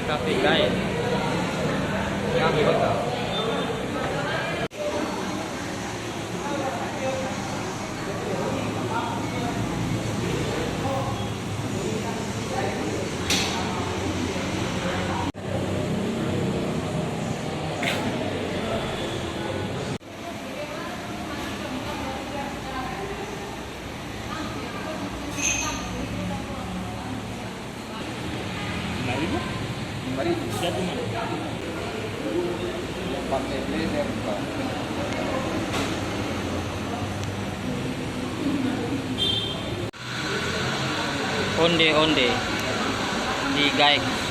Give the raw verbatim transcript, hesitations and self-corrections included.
Cafe Gaek. Cafe Gaek. Lima ribu? Lima ribu. Siap, Bang. Pake blazer, Bang. Onde-onde di Gaek.